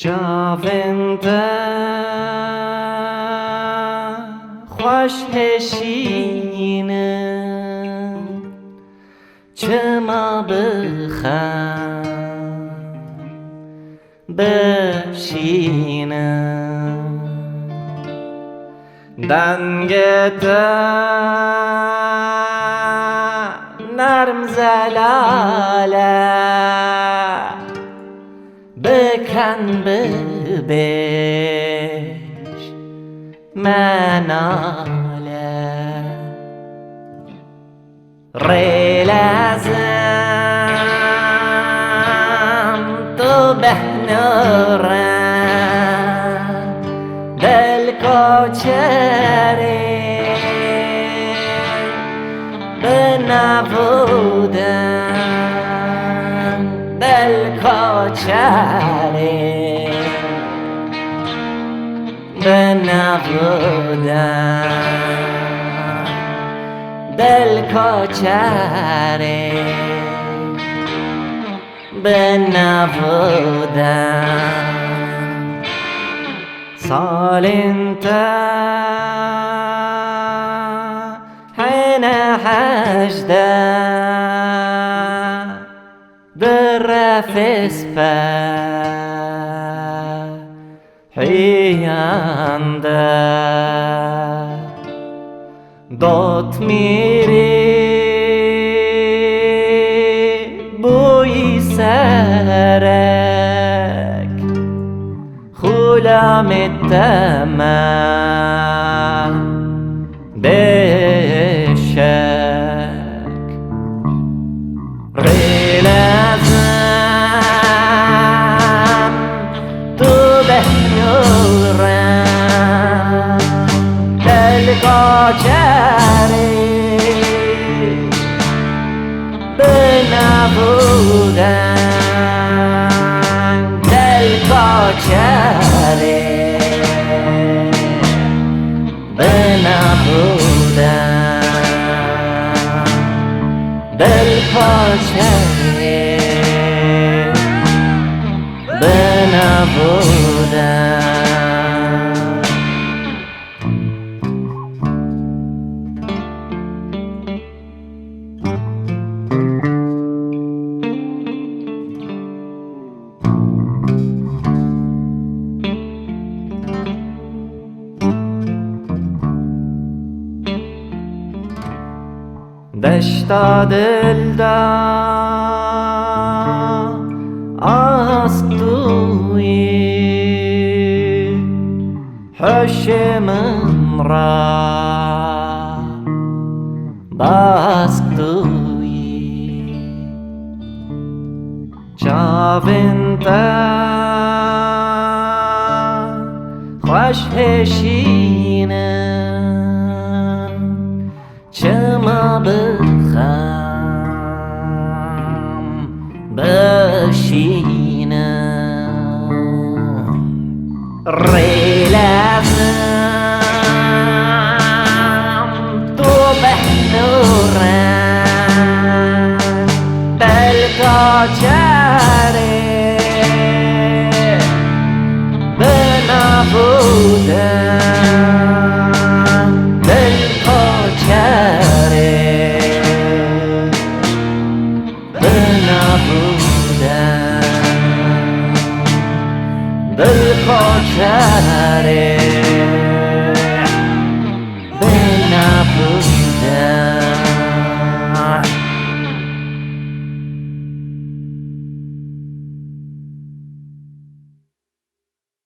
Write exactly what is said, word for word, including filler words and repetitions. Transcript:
Çavên te xweş hêşîn in, çima bi xem bişînin. Dengê te nerm zelal e, biken bibêj me nale. Rêlezim tu behnûre, dil koçerê, bi nav û dem dil koçerê. Bi nav û dem dil koçerê, bi nav û dem. Salên te hene hejdeh di refê spe hiyan de. Dotmîrî bûyî serek, xulamê te me bêşek. Rêlezim tu behnûre, dil koçerê, bi nav û dem dil koçerê. Bi nav û dem dil koçerê, bi nav û dem. Deşta dil de ask tu yî, hişê min re bask tu yî. Çavên te xweş hêşîn in,